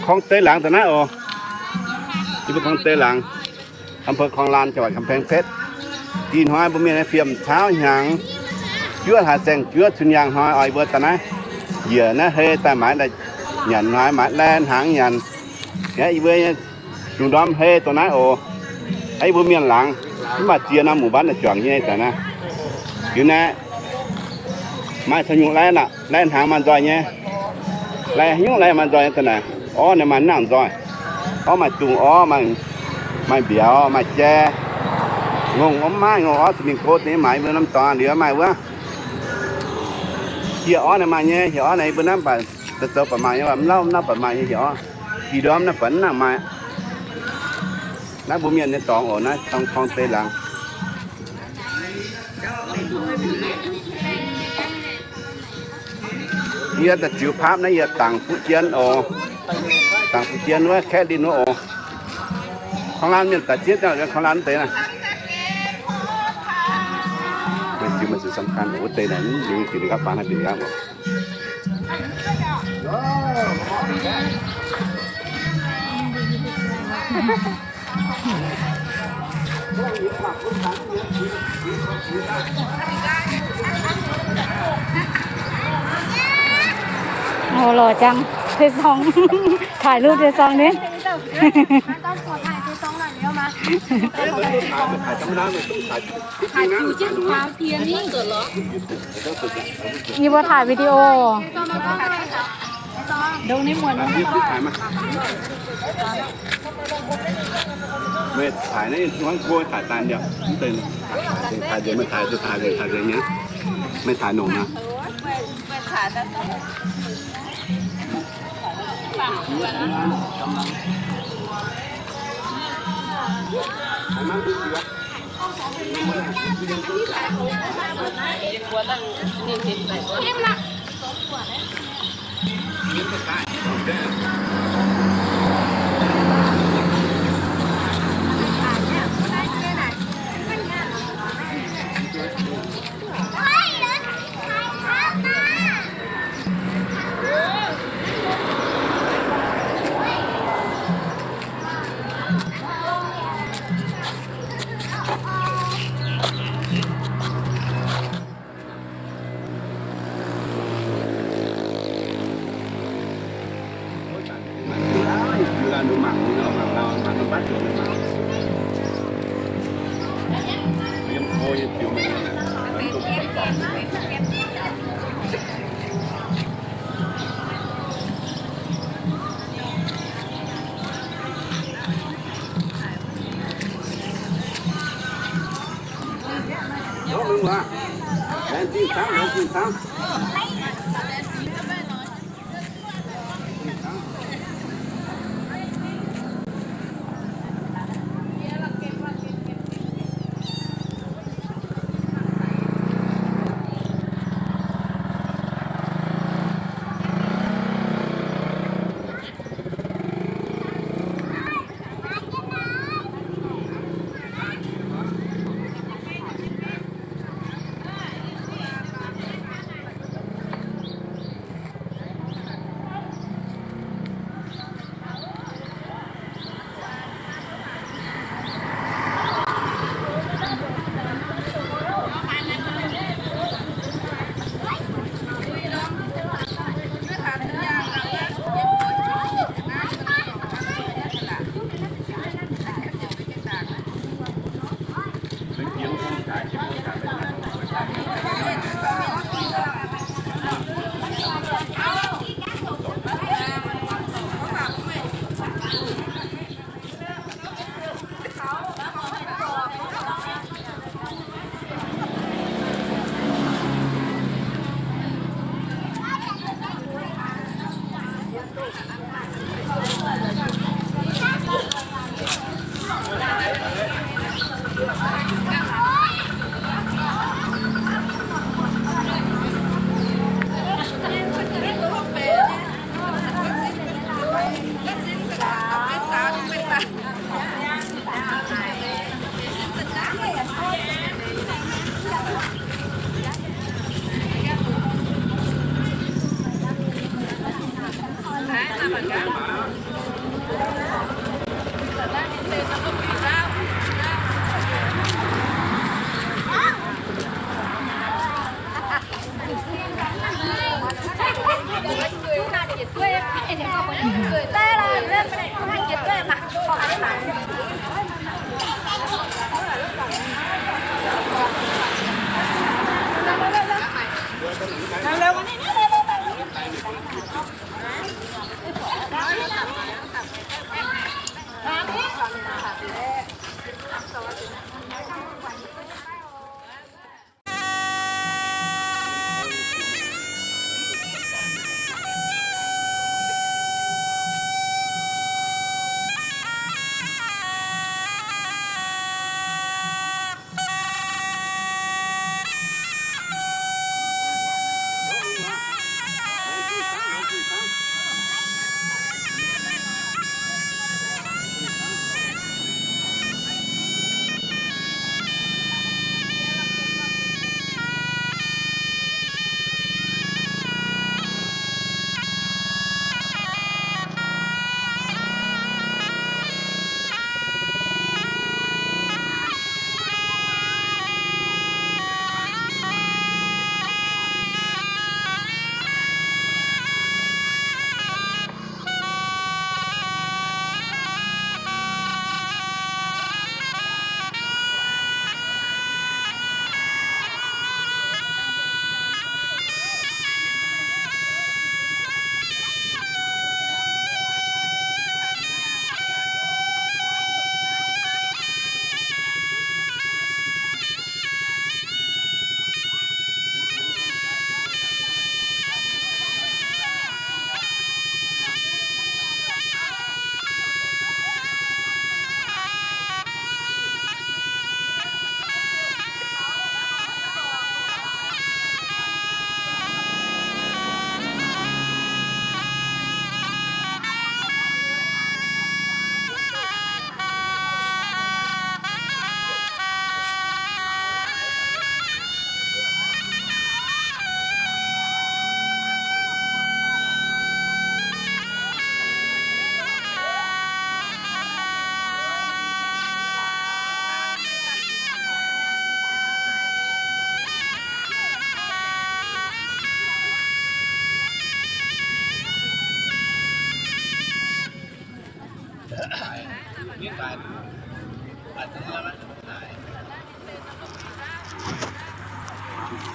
Korng Deix Laangz daaih naaiv oc. Yie mbuo Korng Deix Laangz, อำเภอคลองลาน จังหวัดกำแพงเพชร. Ih hnoi mbuo mienh nyei fiem cauv hnyangx juov hlaax saeng-juov cun yaangh hnoi oix yie mbuo daaih naaiv njiec naaiv hei daaih maaiz nyanc hnoi maaiz lai hnaangx nyanc. Yie mbuo nyei zuqc ndorm hei dongh naaiv oc. Yie mbuo mienh laangz mv baac ziex norm หมู่บ้าน naaiv juangc nyei daaih naaiv. Liuz naaiv maaih caux nyungc lai, lai hnaangx maaih nzoih nyei. Lai nyungc lai maaih nzoih nyei daaih naaic. Orv naaiv maaih nangc nzoih. Orv maaih dungz orv, maaih mbiauz, maaih jai. Ngongh orv maiv ngongh orv, za'gengh go deix maaiz mbuo norm dorngx liuz maaih wuov. Hieh orv naaiv maaih nyei, hieh orv naaiv mbuo naaiv baac zoux baac maaih nyei, mv lauh mv lauh baac maaih nyei hieh orv. Ih ndorm naaiv baac mv nangc maaih. Naaiv mbuo mienh nyei dorngx oc, naaiv Korng Deix Laangz. Yie daaih ziux paapv naaiv yie dangc Fu Jien oc. Dangc Fu Jien wuov, Kaeqv Linh wuov oc. Korng Lan mienh daaih zieqv daaih, Korng Lan deix naaiv. Meih ziux meih zuqc สำคัญ wuov deix naaiv, mv liuz ziux ninh gapv baan naaiv bieqc gapv oc. Ov, lorz jangx, Tei Song. Taaih luv Tei Song ni. Yie mbuo taaih video. Meih taaih naaiv hnangv guo taaih daan yaac mv deix, taaih nzengc, meih taaih, taaih nzengc, taaih nzengc nyei. Meih taaih nongc naaiv.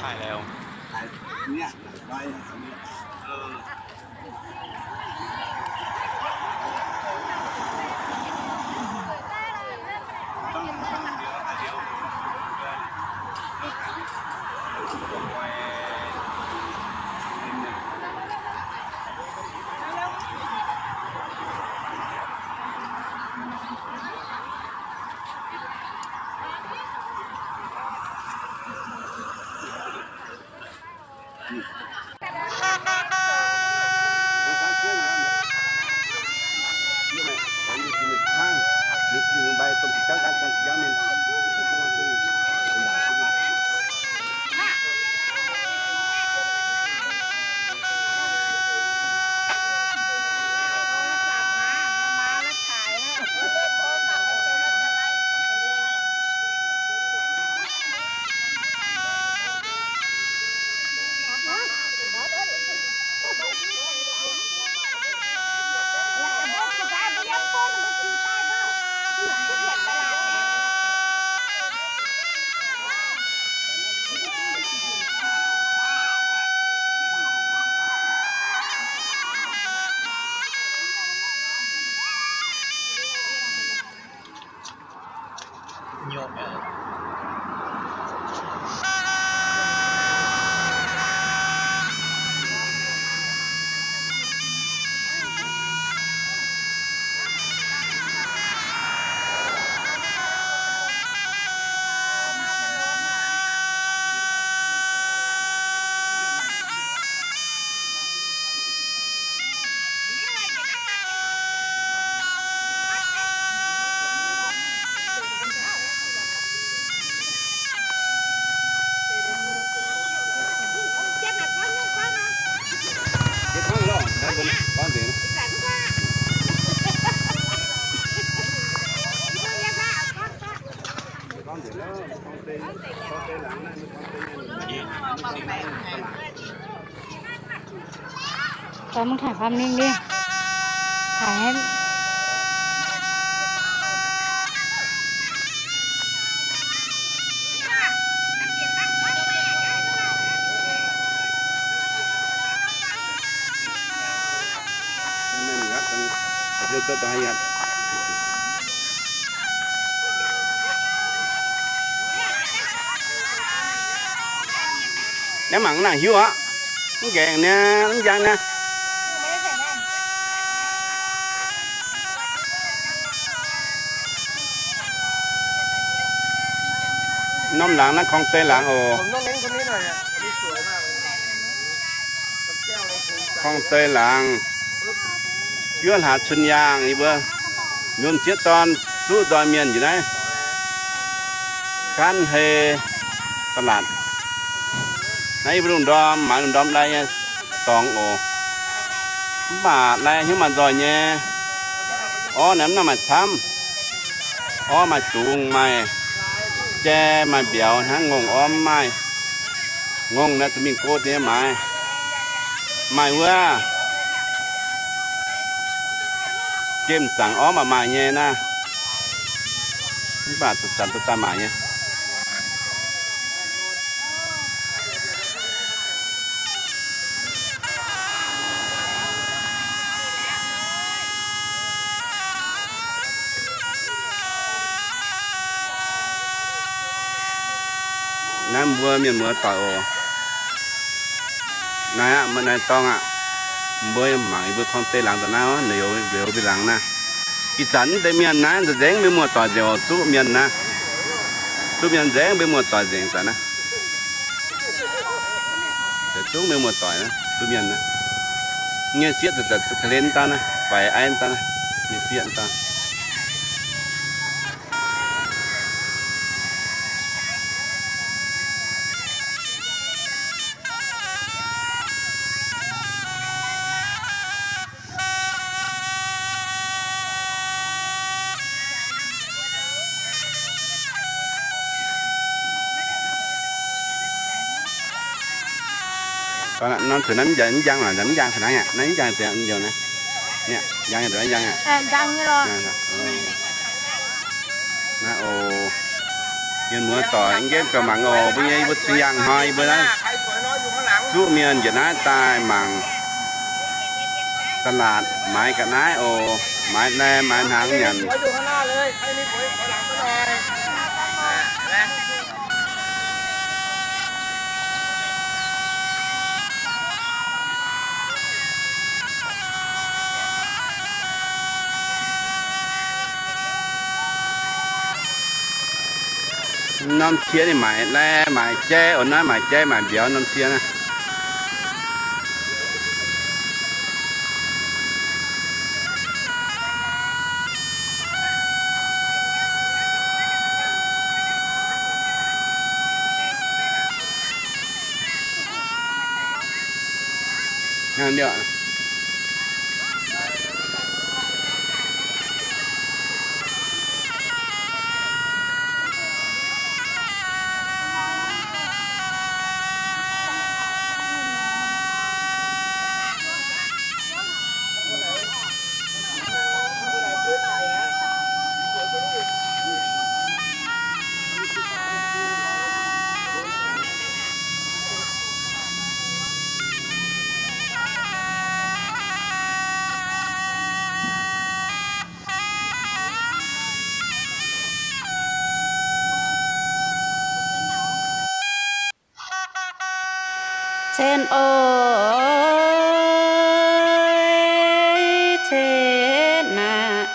Thải lèo. Mungv ถ่ายภาพนิ่งดิ ถ่ายให้ Naaiv mangc nangc hiuv aqv. Mv gaengh niaa, mv njang niaa. Norm laangz naaiv คลองเตยหลาง oc. คลองเตยหลาง juov hlaax cun yaangh, yie mbuo lunx sieqv dorn zuqv nzoih mienh njiec naaiv, gaanv hei ตลาด. Naaiv yie mbuo lungh ndorm maaiz lungh ndorm lai nyei dorngx oc. Mv baac lai hnyouv maaih nzoih nyei. Orv naaiv mv nangc maaih camv. Orv maaih dungz, maaih jai, maaih mbiauz hnangv. Ngongh orv mv maaih. Ngongh naaiv zuqc mingh go deix nyei maaiz. Maaih wuov gemh zaangc orv maaih maaih nyei naaiv. Mv baac zanc-zanc daaih maaih nyei. Naaiv mbuo mienh muoz-doic oc. Naaiv aqv, mbuo naaiv dorngx aqv. Mbuo mangc yie mbuo คลองเตยหลาง daaih naaiv, ninh youz mbiauz mbiauz laangz naaiv. Ih zanc deix mienh naaiv nzengc mbuo muoz-doic nzengc oc, zuqv mienh naaiv. Zuqv mienh nzengc mbuo muoz-doic nzengc zanc naaiv. Zuqv mienh muoz-doic naaiv, zuqv mienh naaiv. Nyei sieqv zanc-zanc ka'hlen daaih naaiv, faix aiv daaih naaiv, nyei sieqv daaih. Norm ziouc naaiv mv njang, mv njang, mv njang naaiv, naaiv mv njang, njang, njang. Naaiv oc, mienh muoz-doic, nqemh gauh mangc oc, mbuo nyei, yie mbuo cing yangh hnoi, yie mbuo naaiv zuqv mienh njiec naaiv daaih mangc ตลาด maaiz ga'naaiv oc, maaiz lai maaiz hnaangx nyanc. Norm cie ninh maaiz lai maaiz jai oc, naaiv maaiz jai maaiz mbiauz norm cie naaiv. Cen oix cen aqv,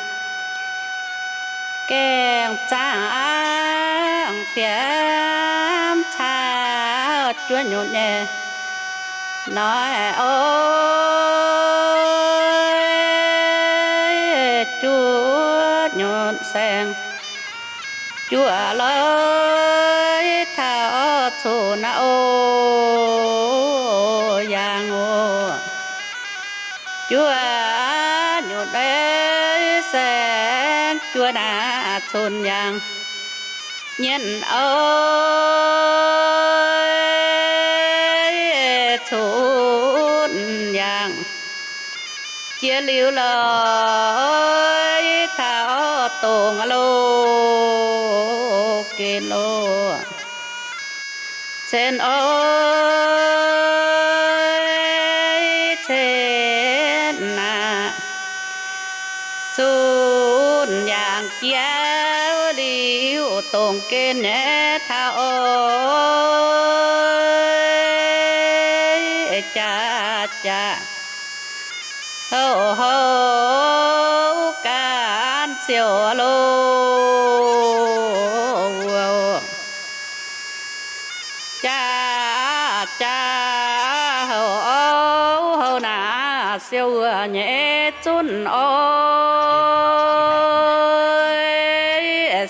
gaengh zaangc fiem caux juov nyutc nyei noic oc, juov nyutc saeng. Juov loiv taux cun naaiv oc, yangh oc. Juov nyutc saeng, juov naaiv cun yangh. Nyienh oix cun yangh. Jiex liuz lorz taux dongh loz gen loh, cen oix cen aqv. Zunh yaangh jiex liuz dongh gen nyei taux oix jaax jaax, houv houv gaanv siou loh wuov. Jaax jaax houv houv naaic siou wuov nyei zunv oix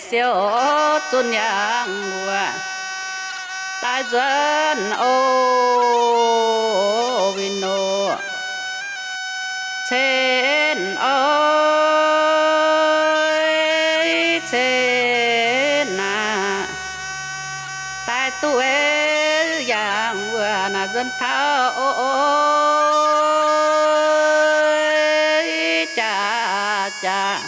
siou zunv yaangh wuov daaih nzuonx oc win oc. Cen oix cen aqv. Daaih duqv yaangh wuov naaic nzuonx taux oix jaax jaax,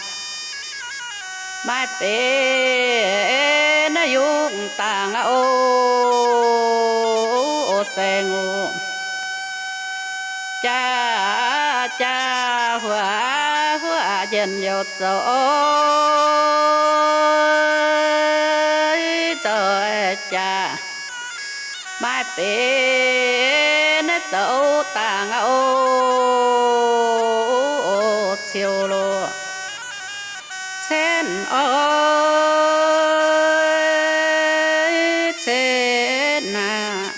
maaih benx naaiv yungz dangx aqv oc, saeng oc. Jaax jaax huaax huaax njien-youh zoux oix zoux jaax, maaih benx naaiv zoux dangx aqv oc, ciou loh. Cen oix cen aqv.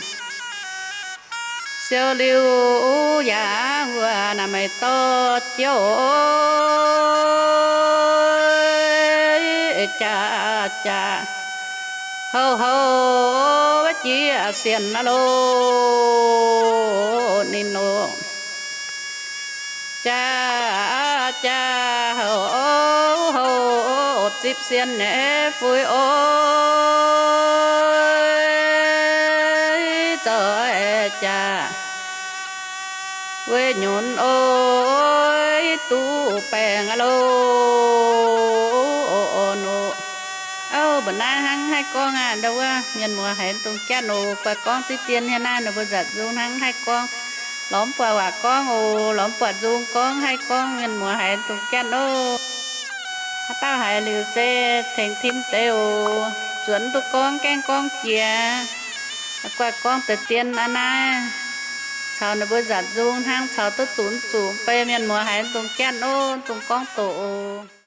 Siou liuz yaangh wuov naaic meih dorh jouv oix jaax jaax, houv houv wuov jiex sienx aqv loh ninh oc. Jaax jaax houv houv zipv sienx nyei fuix oix zoux jaax, weic nyunc oix duqv baengc aqv loh. Oc, oc, oc. Ov, mbuo naaiv hnangv haih gorngv aqv, ndau wuov mienh muoz haiz dongh jatv oc. Guaih gorngv diqv dien hieh naaiv ninh mbuo nzanc nzung hnangv haih gorngv. Lorz mv buatc waac gorngv oc, lorz mv buatc nzung gorngv haih gorngv, mienh muoz haiz dongh jatv oc. Haaix dauh haiz liuz se tengx tim deix oc. Zuonx duqv gorngv gaengh gorngv jiex. Guaih gorngv deix dien aqv naaiv, caux ninh mbuo nzanc nzung hnangv caux duqv zuqc zuqc bei, mienh muoz haiz dongh jatv oc, dongh gorngv doqc oc.